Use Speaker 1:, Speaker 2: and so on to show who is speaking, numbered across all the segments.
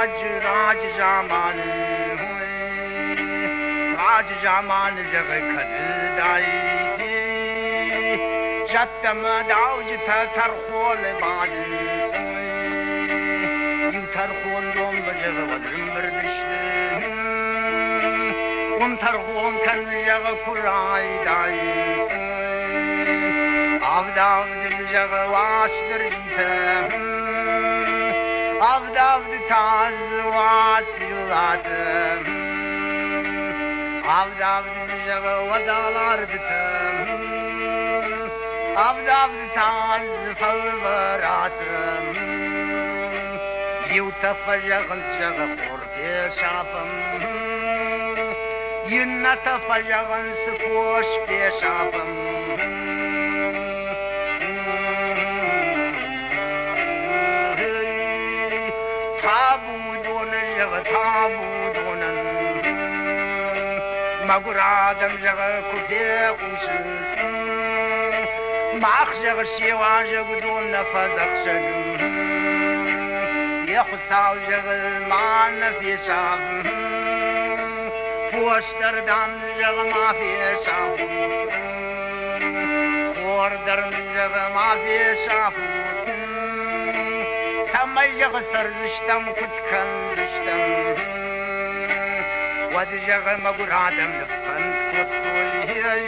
Speaker 1: Раджы, раджы заманы, раджы заманы зӕгъы кӕдыдаид, зӕдтӕ мӕ дауджытӕ тӕрхоны бадынц. Иу тӕрхондон зӕгъы уӕд рымбырд сты. Уым тӕрхон кӕн, зӕгъы, куы райдайынц. Авд-авды, зӕгъы, Уастырджитӕ. Авд-авды та дзы Уациллатӕ. Авд-авды, зӕгъы, уӕд Алардытӕ. Авд-авды та дзы Фӕлвӕратӕ. Иутӕ фӕзӕгъынц, зӕгъы, хор фесафӕм. Иннӕтӕ фӕзӕгъынц, фос фесафӕм. Табу доны зӕгъы, табу донӕн. Мӕгуыр адӕм, зӕгъы, куы фехъусынц. Мах, зӕгъы, се уазӕг уыдон нӕ фӕдзӕхсӕг. Йӕ Хуыцау, зӕгъы, ма нӕ фесаф. Фос дӕр, дам, зӕгъы, ма фесаф. Хор дӕр, зӕгъы, ма фесафут. Цӕмӕй, зӕгъы, цӕрдзыстӕм, куыд кӕндзыстӕм. Уӕд, зӕгъы, мӕгуыр адӕм ныффӕнд кодтой.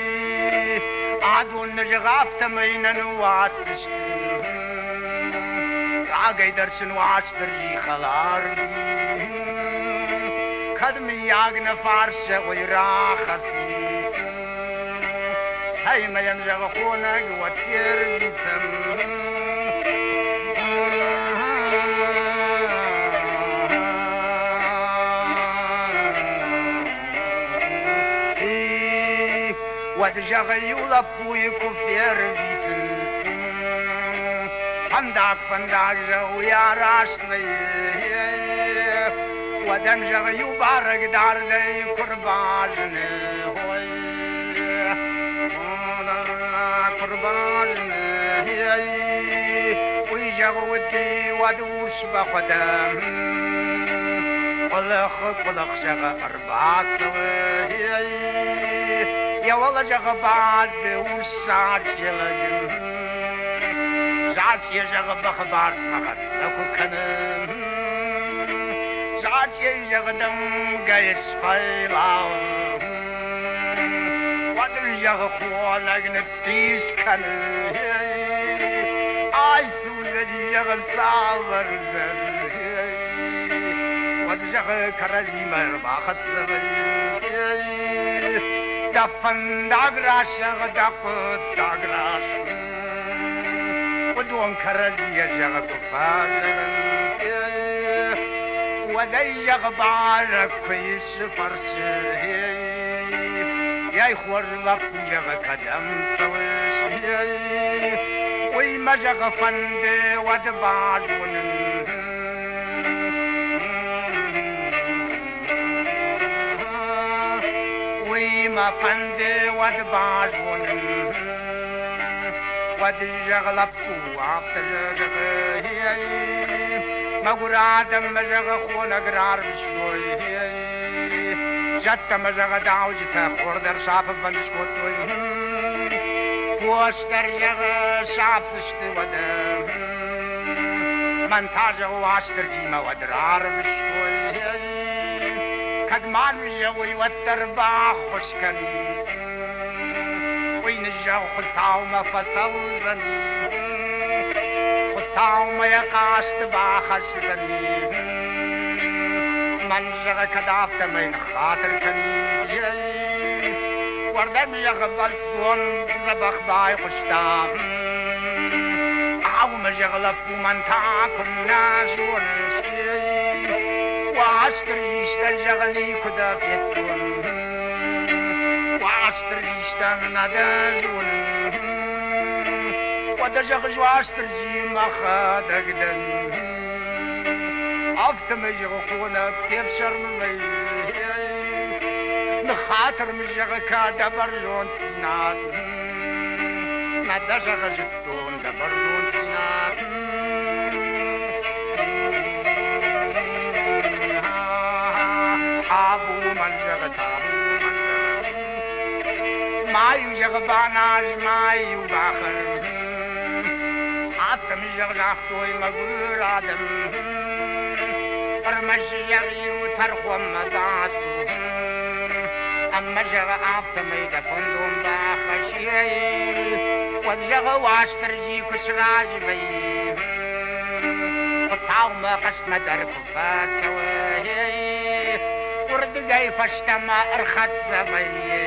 Speaker 1: Адон нӕ, зӕгъы, афтӕмӕй нӕ ныууадздзысты. Рагӕй дӕр сын Уастырджи хӕлар уыди. Кӕд, мыййаг, нӕ фарс, зӕгъой, рахӕцид. Цӕй мӕ йӕм, зӕгъы, хонӕг, уӕд фервитӕм. Уӕд, зӕгъы, иу лӕппуйы куы фервитынц. Фӕндаг, фӕндаг, зӕгъы, уый арӕзт вӕййы. Уӕд ӕм, зӕгъы, иу барӕг дардӕй куы рбазыны. Ой, куы рбазыны. Уый, зӕгъы, уыди уӕд урс бӕхуӕдӕм. Къуылых, къуылых, зӕгъы, ӕрбацӕуы. Йӕ уӕлӕ, зӕгъы, бады урссаг лӕг. Зачъе, зӕгъы, бӕхы барцмӕ хӕццӕ куы кӕны. Зачъе, зӕгъы, дымгӕйы сфӕйлауы. Уӕд ын, зӕгъы, хонӕг ныддис кӕны. Ай судзӕджы, зӕгъы, цавӕр уыдзӕн? Уӕд, зӕгъы, кӕрӕдзимӕ ӕрбахӕццӕ вӕййынц. Дӕ фӕндаг рӕсугъд, дӕ хъуыддаг раст. Уыдон кӕрӕдзийӕ зӕгъы куы фӕзӕгъынц, уӕд ӕй зӕгъы бӕрӕг куы ис фӕрсы. Ей, хорз лӕппу, зӕгъы, кӕдӕм цӕуыс? Уый мӕ зӕгъы фӕнды, уӕд базонын. Уый мӕ фӕнды, уӕд базонын. Уӕд зӕгъы лӕппу, афтӕ зӕгъы, мӕгуыр адӕммӕ зӕгъы хонӕг рарвыстой. Зӕдтӕ мӕ зӕгъы дауджытӕ хор дӕр сафы фӕнд скодтой. Фос дӕр зӕгъы сафдзысты уӕдӕ. Мӕн та зӕгъы Уастырджимӕ уӕд рарвыстой. Кӕд ма ныззӕгъой, уӕддӕр баххуыс кӕнин. Уый ныззӕгъ Хуыцаумӕ фӕцӕудзӕни. Хуыцаумӕ йӕ хъасты бахӕсдзӕни. Мӕн зӕгъы, кӕд афтӕмӕй ныххатыр кӕнид. Уӕрдӕм зӕгъы бӕлццон дзӕбӕх байхъуыста. Ау, мӕ зӕгъы лӕппу, мӕн та куыннӕ зоныс. Уастырджистӕн зӕгъы никуы дӕ федтон. Уастырджистӕн нӕ дӕ зонын. Уӕдӕ зӕгъыс Уастырджи мӕхӕдӕг дӕн. Афтӕмӕй зӕгъы хонӕг фефсӕрмы вӕййы. Ныххатыр мын зӕгъы кӕд дӕ бӕрзонддзинад. Нӕ дӕ зӕгъы зыдтон дӕ бӕрзонддзинад. Ма-иу зӕгъ баназ, ма-иу бахӕр. Афтӕ зӕгъ загътой мӕгуыр адӕм. Ӕрмӕст зӕгъ-иу тӕрхонмӕ бацу. Ӕмӕ зӕгъ афтӕмӕй дӕ фӕндон бахӕсс. Уӕд зӕгъы Уастырджи куы сразы вӕййы. Хуыцаумӕ хъӕстмӕ дӕр куы фӕцӕуы. Уырдыгӕй фӕстӕмӕ ӕрхӕццӕ вӕййы.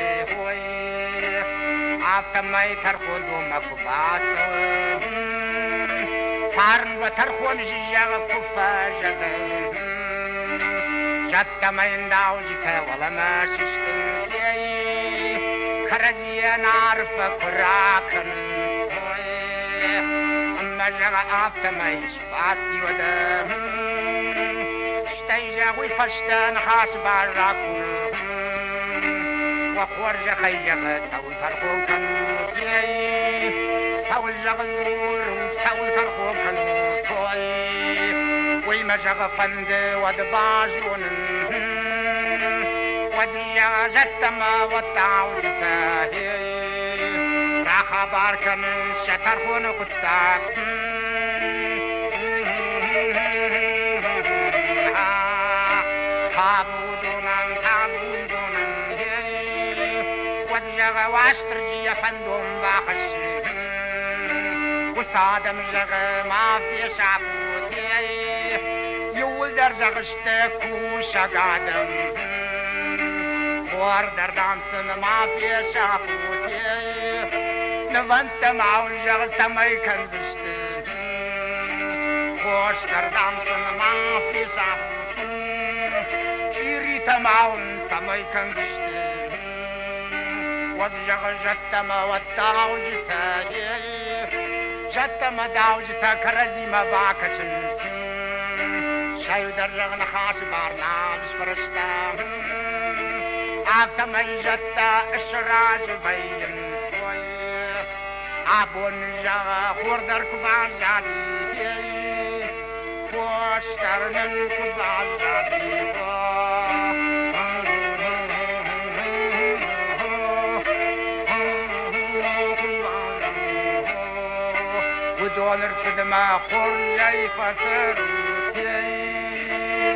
Speaker 1: Афтӕмӕй тӕрхондонмӕ куы бацӕуы. Фарн уӕ тӕрхон зӕгъы куы фӕзӕгъы. Зӕдтӕ мӕ йын дауджытӕ уӕлӕмӕ сыстынц. Кӕрӕдзийӕн арфӕ куы ракӕнынц. Ӕмӕ зӕгъы афтӕмӕй сбадти уӕдӕ. Стӕй зӕгъ уый фӕстӕ ныхас бар ракуры. Уӕ хорзӕхӕй зӕгъы, цӕуыл тӕрхон кӕнут? Цӕуыл зӕгъы дзурут, цӕуыл тӕрхон кӕнут? Уый мӕ зӕгъы фӕнды уӕд базонын. Уӕд йӕ зӕдтӕ мӕ уӕд дауджытӕ рахабар кӕнынц сӕ тӕрхоны хъуыддаг. Табу донӕн, табу донӕн, уӕд зӕгъы Уастырджи йӕ фӕндон бахӕссы. Уыцы адӕм зӕгъы, ма фесафут, иууылдӕр зӕгъысты кусӕг адӕм. Хуӕрдӕрдӕм сын ма фесафут, нывӕндтӕ ма уын зӕгъ, цӕмӕй кӕндзысты. Хосдӕрдӕм сын ма фесафут, чъиритӕ ма уын цӕмӕй кӕндзысты. Уӕд зӕгъы зӕдтӕ мӕ уӕд дауджытӕ, зӕдтӕ мӕ дауджытӕ кӕрӕдзимӕ бакӕсынц. Сӕ иу дӕр зӕгъы ныхасы бар нал сфӕрӕзта. Афтӕмӕй зӕдтӕ сразы вӕййынц. Абон зӕгъы хур дӕр куы баззади, фос дӕр нын куы баззади. Уыдон ӕрцыдмӕ хорзӕй фӕцӕрут.